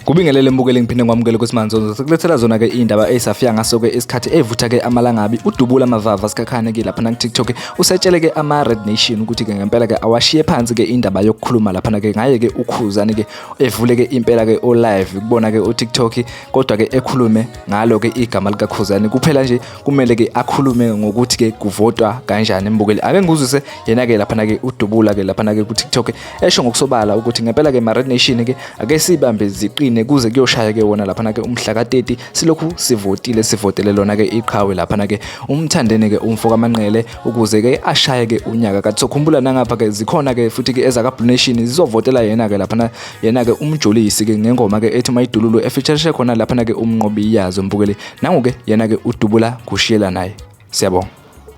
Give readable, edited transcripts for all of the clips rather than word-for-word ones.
Kubingelele mbukeli, ngiphinde ngikwamukele kwiSimanzonzo. Sikulethela zona ke indaba esafika ngaso ke isikhathi evutha ke amalangabi udubula amavava sikhakhane ke lapha na TikTok usetshele ke ama Red Nation ukuthi ke ngempela ke awashiye phansi ke indaba yokukhuluma lapha ke ngaye ke uKhuzani ke evule ke impela ke o live kubona ke o TikTok, kodwa ke ekhulume ngalo ke igama likaKhuzani kuphela nje. Kumele ke akhulume ngokuthi ke kuvotwa kanjani. Mbukeli, ake ngikuzwise yena ke lapha ke udubula ke lapha ke ku TikTok esho ngokusobala ukuthi ngempela ke ma Red Nation ke ake sibambe ziqine kuze kuyoshaya ke wona lapha ke umhla ka-30, silokhu sivotile, sivotele lona ke iqhawe lapha ke uMthandeni ke umfo kaManqele ukuze ke ashaye ke unyaka. Kathi sokhumbula nangapha ke zikhona ke futhi ke ezaka Blue Nation zizovotela yena ke lapha yena ke uMjolisi ke ngengoma ke ethi Mayidululu efeatureshe khona lapha ke uMnqobi yazo. Mbukeli, nangu ke yena ke udubula kushiyela naye. Siyabonga.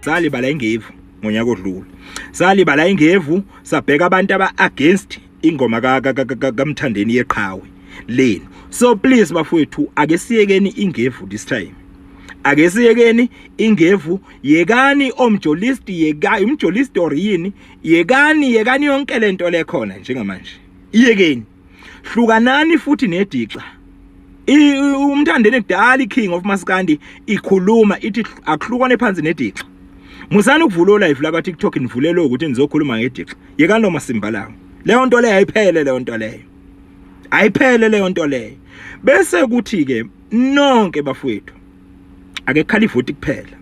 Salibala ingevu ngonyaka odlule, salibala ingevu, sabheka abantu aba against ingoma kaMthandeni yeqhawe lenu. So please bafowethu, ake siyekeni ingevu this time, ake siyekeni ingevu. Yekani omjolist, yeka umjolist or yini, yekani, yekani yonke lento lekhona njengamanje, iyekeni, hlukanani futhi nedixa. UMthandeni kudala iKing of Maskandi ikhuluma ithi akuhlukane phansi nedixa. Musani ukuvula live la ka TikTok nivulele ukuthi nizokhuluma ngedixa. Yekani lo masimba lawo, leyo nto leyo ayiphele, leyo nto leyo ayiphele, leyo nto leyo. Bese kuthi ke nonke bafowethu, ake khala ivoti kuphela,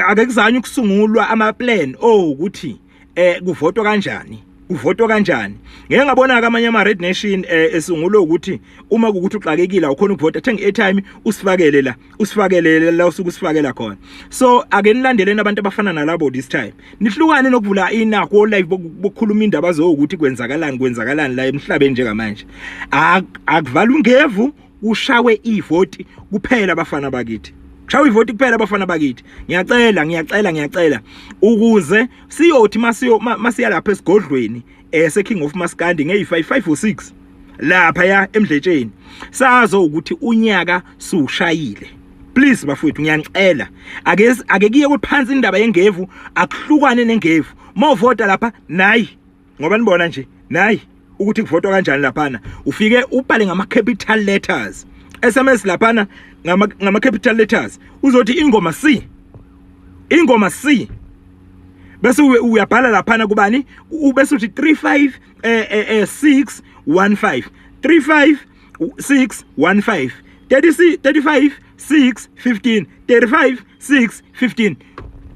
ake kuzanywe ukusungulwa ama plan oh ukuthi kuvotwa kanjani, kuvotwa kanjani. Ngeke ngabona ke amanye ama Red Nation esungulwe ukuthi uma kukuthi uxakekile awukhona ukuvota, thenga airtime usifakele la, usifakele la usuke usifakela khona. So ake nilandeleni abantu abafana nalabo this time, nihlukane nokuvula inako live bokukhuluma indaba zokuthi kwenzakalani, kwenzakalani la emhlabeni njengamanje. Akuvala ungevu, kushawe ivoti kuphela abafana bakithi, kushawe ivoti kuphela abafana bakithi. Ngiyacela, ngiyacela, ngiyacela ukuze siyothi masiyo masiya lapha esigodlweni ese King of Maskandi ngeyi5 5 or 6 lapha ya emdletsheni, sazo ukuthi unyaka sushayile. Please bafowethu, ngiyanicela, ake kuye phansi indaba yengevu, akuhlukane nengevu. Mawuvota lapha nayi, ngoba nibona nje nayi ukuthi kuvotwa kanjani laphana, ufike ubhale ngama capital letters SMS laphana, ngama capital letters uzothi ingoma C, ingoma C, bese uyabhala laphana kubani, bese uthi 35 6 15 35 6 15 36 35 6 15 35 6 15.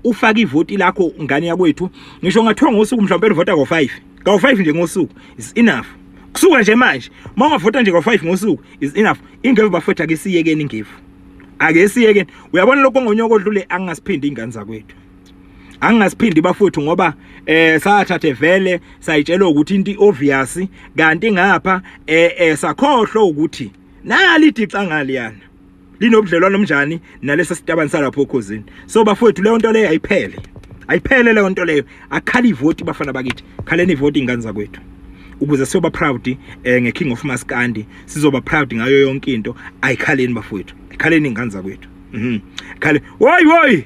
Ufaka ivoti lakho, ngane yakwethu. Ngisho ngathiwa ngosuku mhlawumbe uvota ngo5, ngo5 nje ngosuku is enough. Kusuka nje manje uma ungavota nje ngo5 ngosuku is enough. Ingevu bafethu, ake siyekeni ingevu, ake siyekeni. Uyabona lokho ngonyaka odlule angasiphindi, ingane zakwethu, angasiphindi bafowethu, ngoba sathathe vele sayitshelwa ukuthi into obvious, kanti ngapha sakhohlwa ukuthi nali idixa ngaliyana linobudlelwano omnjani nalesa sitabani salapho oKhozini. So bafowethu, leyo nto leyo ayiphele, ayiphele leyo nto leyo. Akhala ivoti bafana bakithi, khaleni ivoti ingane zakwethu, ukuze siyoba proud ngeKing of Maskandi, sizoba proud ngayo yonke into. Ayikhaleni bafowethu, ayikhaleni ingane zakwethu. Khale woyi woyi,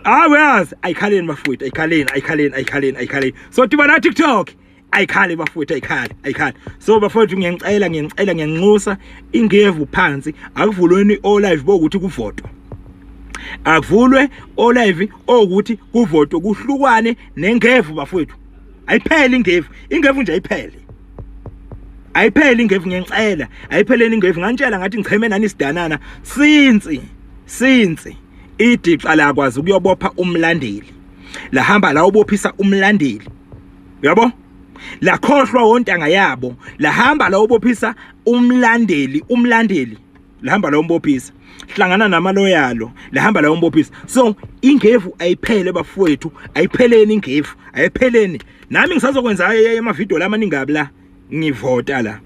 awazi, ayikhaleni bafowethu, ayikhaleni, ayikhaleni, ayikhaleni, ayikhaleni. So dibana TikTok, ayikhale bafowethu, ayikhale, ayikhale. So bafowethu, ngiyangicela, ngiyangicela, ngiyanxusa, ingevu phansi, akuvulweni o live bokuthi kuvotwa, akuvulwe o live okuthi kuvotwe, kuhlukwane nengevu bafowethu. Ayiphele ingevu, ingevu nje ayiphele, ayiphele ingevu, ngiyangicela, ayipheleni ingevu. Ngantshela ngathi ngicheme nani sidanana since idixa lakwazi ukuyobopha umlandeli, lahamba la ubophisa umlandeli, uyabo, lakhohlwa wontanga yabo, lahamba la ubophisa umlandeli, umlandeli lahamba la umbophisa, hlangana namaloyalo, lahamba la umbophisa. So ingevu ayiphele bafowethu, ayipheleni ingevu, ayipheleni. Nami ngisazokwenza ama video la maningabi la ngivota la,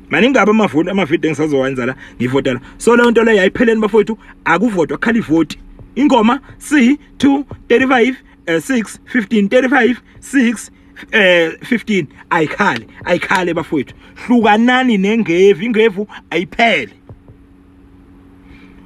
maningabi amavoti, amavideo engisazowenza la ngivota la. So leyo nto leyo ayipheleni bafowethu, akuvotwa, khala ivoti. Ingoma C 2 35 6 15 35 6. 15 ayikhale, ayikhale bafowethu. Hlukanani nengevu, ingevu ayiphele.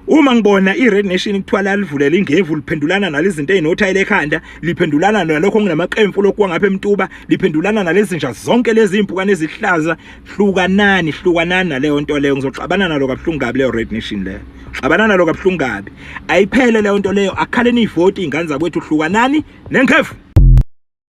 Uma ngibona iRed Nation kuthiwa lalivulela ingevu, liphendulana nalezinto ezinothayela ekhanda, liphendulana nalokho okunamaqemfu lokhu kwangapha emtuba, liphendulana nalezinja zonke lezi impukane ezihlaza. Hlukanani, hlukanani naleyo nto leyo. Ngizoxabana nalo kabuhlungu kabi leyo Red Nation leyo, xabana nalo kabuhlungu kabi. Ayiphele leyo nto leyo, akhaleni ivoti ingane zakwethu, hlukanani nengevu.